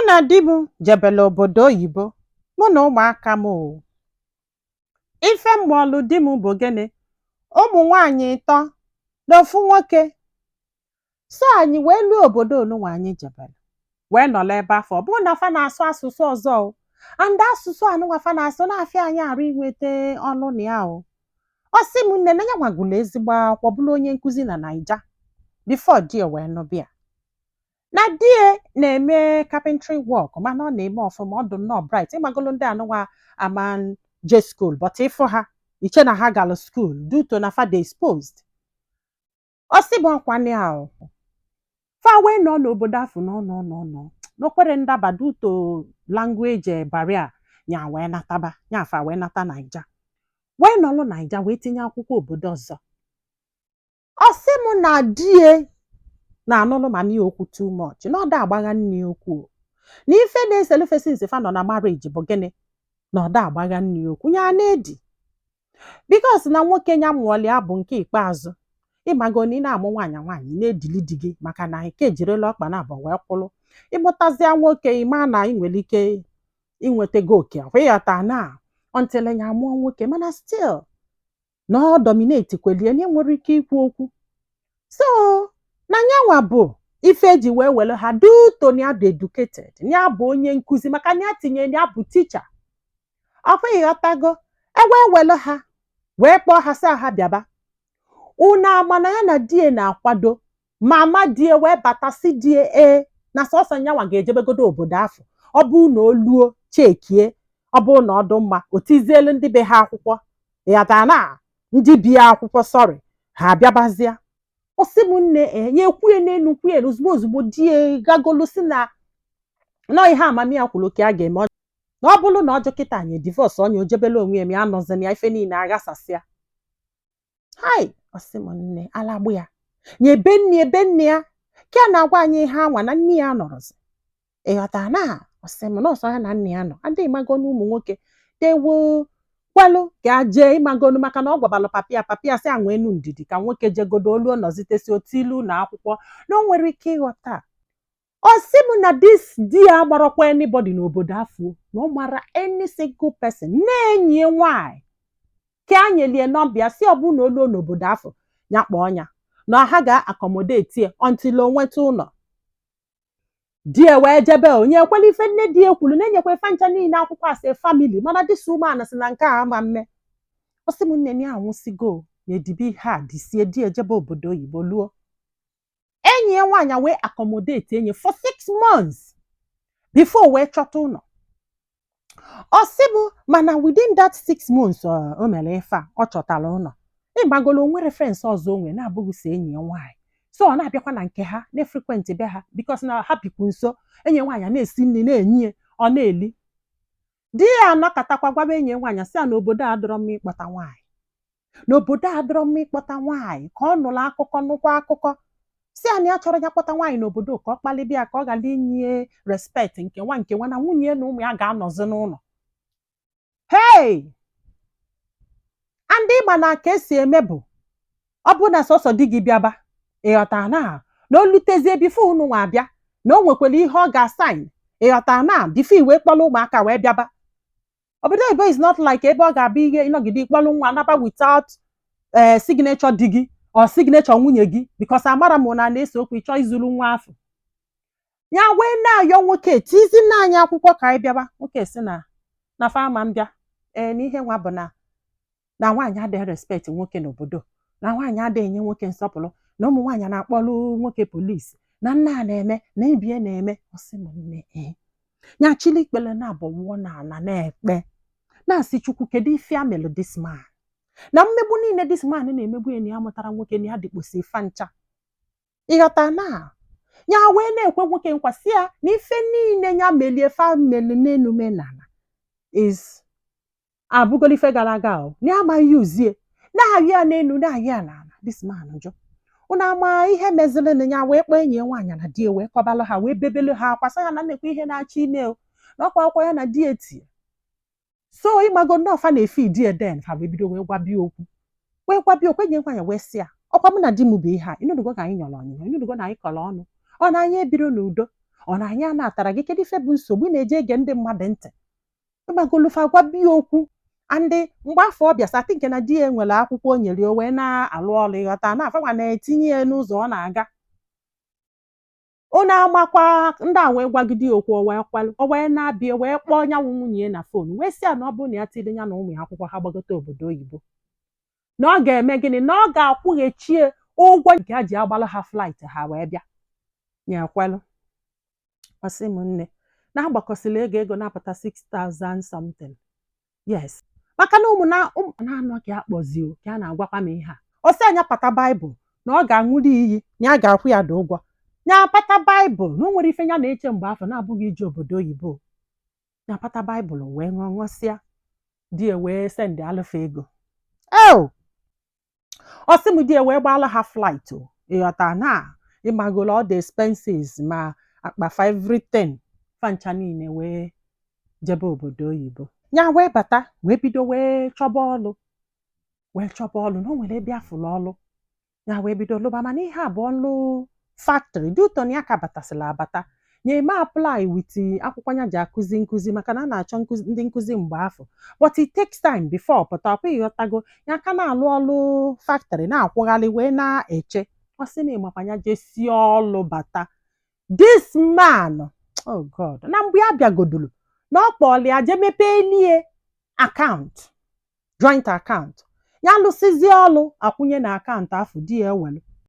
na di m jebele obodo oyibo, mụ na ụmụaka m o. Ife mgbọlụ di m bụ gịnị? Ụmụ nwaanyị ịtọ na ofu nwoke. So anyị wee luo obodo onunwa anyị jebere, wee nọrọ ebe afọ. Ọ bụrụ na fa na-asụ asụsụ ọzọ o, and asụsụ anụnwa fa na-asụ na-afịa anyị arụ inweta ọlụ na ya o. Ọ sị m, nne, na ya nwagụlụ ezigbo akwụkwọ, bụrụ onye nkụzi na Naija before di wee nụbịa. Na die na-eme carpentry work, mana ọ na-eme ọfụma, ọ dị nnọọ bright. Ịgbagolo ndị anụnwa ama je school, but ịfụ ha, iche na ha galụ school due to na fa dị exposed. Ọ sị bụ ọkwanị ahụ fa wee nọ n'obodo afọ nọ nọ nọ nọ n'okwere ndaba due to language barrier. Nya wee nataba, nya fa wee nata Naija, wee nọlụ Naija, wee tinye akwụkwọ obodo ọzọ. Ọ sị m na die na-anụlụ mami okwu too much, na ọ da agbagha nne okwu o. Na ife na-eselu since fa nọ na marriage bụ gịnị? Na ọ da agbagha nne okwu ya na-edi, because na nwoke ya mụọlụ ya bụ nke ikpeazụ. Ịmago na ị na-amụ nwaanyị, nwaanyị na-edili di gị, maka na ike ejirila ọkpa na abụọ wee kwụlụ. Ịmụtazịa nwoke, ịma na ị nwere ike inwetago oke ọkwa ịghọta na until ya mụọ nwoke, mana still na ọ dominate kwelie na enwere ike ikwu okwu. So na nyanwa bụ ife eji wee were ha due to na ya dị educated, na ya bụ onye nkụzi, maka na ya tinye na ya bụ teacher ọkwa ịghọtago. Ewee were ha wee kpọọ ha, sị ha bịaba. Unu ama na ya na die na-akwado mama die wee bata, si die ee, na sọsọ nyanwa ga-ejebegodo obodo afọ. Ọ bụ na o luo, chekie, ọ bụ na ọ dị mma, o tizielu ndị be ha akwụkwọ, ịghọtara, na ndị bi ya akwụkwọ sọrị ha abịabazịa. Ọ sị m, nne, e ya ekwuye n'elu, kwuye ozugbo ozugbo, die gagolu si na nọọ ihe amamiya kwuru ka a ga-eme, na ọ bụrụ na ọjọ kịta anyị divorce, onye o jebela onwe ya, ma ya nọzina ya, ife niile aghasasịa. Hai, ọ sị m, nne, alagbụ ya nye ebe nne, ebe nne ya ka a na-agwa anyị ihe anwa na nne ya nọrọzi, ịghọtara na. Ọ sị m nọọsụ ya na nne ya nọ adịghị magonu ụmụ nwoke dewo kwelụ ka a jee ịmagonu, maka na ọ gwabalụ papi ya, papi ya sị anwa enu ndidi ka nwoke jegodo olu nọzitesi otu ilu na akwụkwọ na o nwere ike ịghọta. Ọ sị m na this di ya agbarakwa anybody n'obodo afọ, na ọ mara any single person, na-enyi nwanyị ka a nyelie nọmba ya, si ọ bụ na oluo n'obodo afọ, ya kpọọ ya, na ha ga-accommodate ya until o nweta ụlọ. Di e wee jebe, onye ekwela ife nne di ya kwuru na-enyekwa ife ncha niile akwụkwọ asị family, mana this woman sị na nke a ama mme. Ọ sị m, nne, ya anwụsịgo na edibe ihe a disie. Di ejebe obodo oyibo, luo, enyi ya nwaanyị wee accommodate enyi for 6 months before wee chọta ụlọ. Ọ sị bụ mana within that 6 months o mere ife a, ọ chọtara ụlọ. Ịgbagolo onwe reference ọzọ onwe na-abụghị so enyi ya nwaanyị, so ọ na-abịakwa na nke ha, na-efrequent be ha, because na ha bikwu nso. Enyi nwaanyị na-esi nri na-enyi ya, ọ na-eli. Di ya anọkatakwa gwaba enyi ya nwaanyị, sị ya na obodo a adọrọ mma ịkpọta nwaanyị, n'obodo a adọrọ mma ịkpọta nwaanyị, ka ọ nụrụ akụkọ, nụkwa akụkọ, si ya na ya chọrọ ya kpọta nwaanyị n'obodo, ka ọ kpalibịa, ka ọ ghara inye respect nke nwa nke nwa, na nwunye na ụmụ ya ga-anọzi n'ụlọ. Hey, and ịgba na ka esi eme bụ ọ bụ na sọsọ di gị bịaba, ịghọta na o lutezie before unu nwa abịa, na o nwekwara ihe ọ ga-asign, ịghọta, na before iwee kpọrọ ụmụaka wee bịaba. Obodo oyibo is not like ebe ọ ga-abụ ihe ịnọgide ịkpọrọ nwa naba without ee signature di gị or signature nwunye gị, because amara m na na-ese okwu ịchọ izuru nwa afọ. Ya wee na-ayọ nwoke tizi nna anyị akwụkwọ ka anyị bịaba. Nwoke si na fama mbịa ee, na ihe nwa bụ na nwaanyị adịghị respect nwoke n'obodo, na nwaanyị adịghị enye nwoke nsọpụrụ, na ụmụ nwaanyị na-akpọrọ nwoke polisi, na nna a na-eme na ibie na-eme. Ọsị m, nne, ee, ya chili ikpele na abụ nwụọ n'ala na-ekpe, na-asị, Chukwu, kedu ife a melụ this man, na mmegbu niile this man na-emegbu ya, na ya mụtara nwoke, na ya dịkposi ifa ncha, ịghọta na. Ya wee na-ekwe nwoke nkwa, si ya na ife niile ya melie fa melu n'enu menala is abụgolo ife gara aga o, na ya amaghị uzie na-ayọ ya n'elu, na-ayọ ya n'ala. This man jụ. Unu ama ihe meziri ya, wee kpọọ enyi ya nwaanyị na di ya, wee kọbalụ ha, wee bebelu ha akwa, sị ha na nnekwa ihe na-achọ ime o, na ọkwa akwụkwọ ya na di etie. So ịmago ndị ọfa na-efe di eden, fa wee bido wee gwabia okwu, wee gwabia okwu. Enyi ya nwaanyị wee sị ya, ọkwa mụ na di m bụ ihe a, ịnụnugo ka anyị nyọrọ ọnyịnya, ịnụnugo na anyị kọrọ ọnụ, ọ na anyị ebiro n'udo. Ọ na anyị anatara gị? Kedu ife bụ nsogbu ị na-eje ege ndị mmadụ ntị? Ịgbagolufa gwa biya okwu. Andị mgbe afọ ọ bịa sati nke na di ya nwere akwụkwọ o nyere o wee na-alụ ọrụ, ịghọta na afanwa na-etinye ya n'ụzọ ọ na-aga. Unu amakwa ndị a wee gwagide ya okwu, o wee kwelụ, o wee na-abịa, wee kpọọ nyanwụ nwunye ya na phone, wee sị ya na ọ bụrụ na ya tiri ya na ụmụ ya akwụkwọ, ha gbagote obodo oyibo, na ọ ga-eme gịnị? Na ọ ga-akwụghachie ụgwọ nke ha ji agbala ha flight ha wee bịa. Ya ekwelụ. Ọ sị m nne, na agbakọsịrị ego na-apụta 6000 something. Yes, maka na ụmụ na ụmụ na-anọ ka a kpọzi o, ka a na-agwakwa m ihe a. Ọ sị anya pata Baịbụl na ọ ga-aṅụrụ iyi na ya ga-akwụ ya dị ụgwọ. Ya pata Baịbụl na o nwere ife ya na-eche mgbe afọ na-abụghị ije obodo oyibo. Ya pata Baịbụl wee ṅụọ, ṅụsịa, di ya wee send alụfa ego eo. Ọ sị m di ya wee gbaala ha flight o, ịghọta na ịmagolo all the expenses ma akpa fa, everything fancha niile, wee jebe obodo oyibo. Ya wee bata, wee bido wee chọba ọlụ, wee chọba ọlụ na o nwere ebe afụlụ ọlụ. Ya wee bido lụba, mana ihe a bụ ọlụ factory dị ụtọ na ya ka batasịrị abata. Ya eme apply with akwụkwọ ya ji akụzi nkụzi, maka na a na-achọ ndị nkụzi mgbe afọ, but it takes time before pụta ọkwa, ịghọtago. Ya ka na-alụ ọlụ factory, na-akwụgharị wee na-eche. Ọ sị na ịmakwa ya jesie ọlụ bata, this man, oh God, na mgbe ya bịagodulu na ọ kpọọlụ ya jee mepee lie akaụntụ, joint account. Ya lụsịzie ọlụ, akwụnye na akaụntụ afọ di ya ewelu.